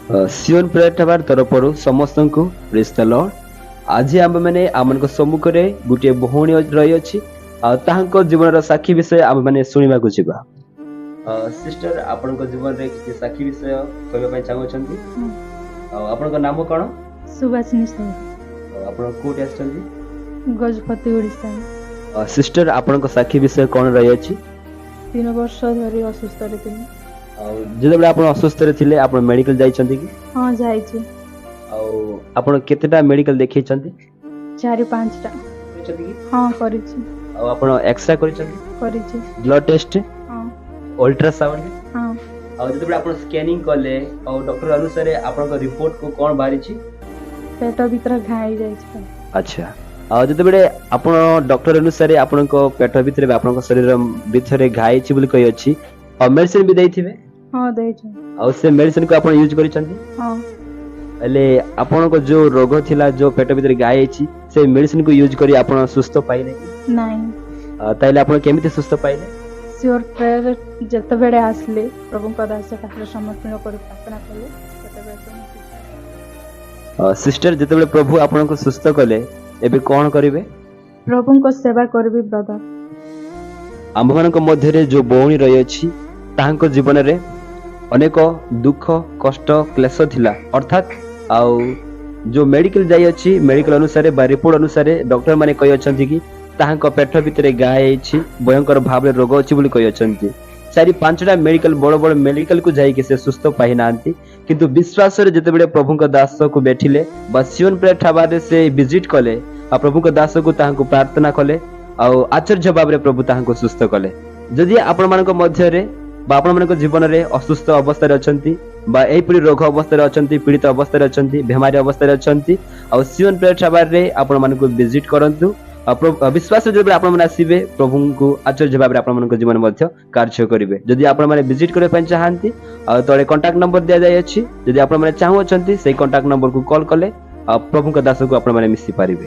Sion prayer tower ତରଫରୁ ସମସ୍ତଙ୍କୁ ପ୍ରେଜ୍ ଦ ଲର୍ଡ। ଆଜି ଆମ୍ଭେମାନେ ଆମମାନଙ୍କ ସମ୍ମୁଖରେ ଗୋଟିଏ ଭଉଣୀ ରହିଅଛି ଆଉ ତାହାଙ୍କ ଜୀବନର ସାକ୍ଷୀ ବିଷୟ ଆମେମାନେ ଶୁଣିବାକୁ ଯିବା। ସିଷ୍ଟର, ଆପଣଙ୍କ ଜୀବନରେ କିଛି ସାକ୍ଷୀ ବିଷୟ କହିବା ପାଇଁ ଚାହୁଁଅଛନ୍ତି? ଆଉ ଆପଣଙ୍କ ନାମ କ'ଣ? ସୁବାସିନୀ ସାହୁ। ଆଉ ଆପଣ କୋଉଠି ଆସିଛନ୍ତି? ଗଜପତି, ଓଡ଼ିଶା। ସିଷ୍ଟର, ଆପଣଙ୍କ ସାକ୍ଷୀ ବିଷୟ କ'ଣ ରହିଅଛି? 3 ବର୍ଷ ଧରି ଅସୁସ୍ଥରେ ଥିଲି। ଆଉ ଯେତେବେଳେ ଆପଣ ଅସୁସ୍ଥରେ ଥିଲେ, ଆପଣ ମେଡିକାଲ ଯାଇଛନ୍ତି କି? ହଁ, ଯାଇଛି। ଆଉ ଆପଣ କେତେଟା ମେଡିକାଲ ଦେଖେଇଛନ୍ତି? 4 5ଟା। କରିଛନ୍ତି କି? ହଁ, କରିଛି। ଆଉ ଆପଣ ଏକ୍ସରେ କରିଛନ୍ତି? କରିଛି। Blood test? ହଁ। ଅଲ୍ଟ୍ରାସାଉଣ୍ଡ? ହଁ। ଆଉ ଯେତେବେଳେ ଆପଣ ସ୍କାନିଂ କଲେ ଆଉ ଡକ୍ଟର ଅନୁସାରେ ଆପଣଙ୍କ ରିପୋର୍ଟ କୁ କଣ ବାହାରିଛି? ପେଟ ଭିତରେ ଘା ହେଇଯାଇଛି। ଆଚ୍ଛା, ଆଉ ଯେତେବେଳେ ଆପଣ ଡକ୍ଟର ଅନୁସାରେ ଆପଣଙ୍କ ପେଟ ଭିତରେ ବା ଆପଣଙ୍କ ଶରୀର ଭିତରେ ଘା ହେଇଛି ବୋଲି କହିଅଛି, ଆଉ ମେଡିସିନ ବି ଦେଇଥିବେ? ହଁ, ଦେଇଛି। ଆଉ ସେ ମେଡିସିନ କୁ ଆପଣ ୟୁଜ କରିଛନ୍ତି? ହଁ। ହେଲେ ଆପଣଙ୍କ ଯୋଉ ରୋଗ ଥିଲା, ଯୋଉ ପେଟ ଭିତରେ ଘା ହେଇଛି, ସେ ମେଡିସିନ କୁ ୟୁଜ କରି ଆପଣ ସୁସ୍ଥ ପାଇଲେ କି? ନାଇଁ। ତାହେଲେ ଆପଣ କେମିତି ସୁସ୍ଥ ପାଇଲେ? ସିଓର ପ୍ରେୟର ଯେତେବେଳେ ଆସିଲେ, ପ୍ରଭୁଙ୍କ ଦାସ ପାଖରେ ସମର୍ପଣ କରି ପ୍ରାର୍ଥନା କଲେ, ସେତେବେଳେ ତ ମୁଁ ସିଷ୍ଟର, ଯେତେବେଳେ ପ୍ରଭୁ ଆପଣଙ୍କୁ ସୁସ୍ଥ କଲେ, ଏବେ କଣ କରିବେ? ପ୍ରଭୁଙ୍କ ସେବା କରିବି ବ୍ରଦର। ଆମ୍ଭମାନଙ୍କ ମଧ୍ୟରେ ଯୋଉ ଭଉଣୀ ରହିଅଛି, ତାହାଙ୍କ ଜୀବନରେ ଅନେକ ଦୁଃଖ, କଷ୍ଟ, କ୍ଲେଶ ଥିଲା। ଅର୍ଥାତ୍ ଆଉ ଯୋଉ ମେଡିକାଲ ଯାଇଅଛି, ମେଡିକାଲ ଅନୁସାରେ ବା ରିପୋର୍ଟ ଅନୁସାରେ ଡକ୍ଟର ମାନେ କହିଅଛନ୍ତି କି ତାହାଙ୍କ ପେଟ ଭିତରେ ଘା ହେଇଛି, ଭୟଙ୍କର ଭାବରେ ରୋଗ ଅଛି ବୋଲି କହିଅଛନ୍ତି। 4 5ଟା ମେଡିକାଲ, ବଡ ବଡ ମେଡିକାଲକୁ ଯାଇକି ସେ ସୁସ୍ଥ ପାଇନାହାନ୍ତି। କିନ୍ତୁ ବିଶ୍ୱାସରେ ଯେତେବେଳେ ପ୍ରଭୁଙ୍କ ଦାସକୁ ଭେଟିଲେ ବା ସିଓନ ପ୍ରେୟର ଟାୱାରରେ ସେ ଭିଜିଟ କଲେ ଆଉ ପ୍ରଭୁଙ୍କ ଦାସକୁ ତାହାଙ୍କୁ ପ୍ରାର୍ଥନା କଲେ, ଆଉ ଆଶ୍ଚର୍ଯ୍ୟ ଭାବରେ ପ୍ରଭୁ ତାହାଙ୍କୁ ସୁସ୍ଥ କଲେ। ଯଦି ଆପଣମାନଙ୍କ ମଧ୍ୟରେ ବା ଆପଣମାନଙ୍କ ଜୀବନରେ ଅସୁସ୍ଥ ଅବସ୍ଥାରେ ଅଛନ୍ତି ବା ଏହିପରି ରୋଗ ଅବସ୍ଥାରେ ଅଛନ୍ତି, ପୀଡ଼ିତ ଅବସ୍ଥାରେ ଅଛନ୍ତି, ବେମାରୀ ଅବସ୍ଥାରେ ଅଛନ୍ତି, ଆଉ ସିଓନ ପ୍ରେୟର ଟାୱାରରେ ଆପଣମାନଙ୍କୁ ଭିଜିଟ କରନ୍ତୁ। ଆଉ ବିଶ୍ୱାସ ଯେତେବେଳେ ଆପଣମାନେ ଆସିବେ, ପ୍ରଭୁଙ୍କୁ ଆଶ୍ଚର୍ଯ୍ୟ ଭାବରେ ଆପଣମାନଙ୍କ ଜୀବନ ମଧ୍ୟ କାର୍ଯ୍ୟ କରିବେ। ଯଦି ଆପଣମାନେ ଭିଜିଟ କରିବା ପାଇଁ ଚାହାନ୍ତି, ଆଉ ତଳେ କଣ୍ଟାକ୍ଟ ନମ୍ବର ଦିଆଯାଇଅଛି। ଯଦି ଆପଣମାନେ ଚାହୁଁଅଛନ୍ତି, ସେଇ କଣ୍ଟାକ୍ଟ ନମ୍ବରକୁ କଲ୍ କଲେ ଆଉ ପ୍ରଭୁଙ୍କ ଦାସକୁ ଆପଣମାନେ ମିଶି ପାରିବେ।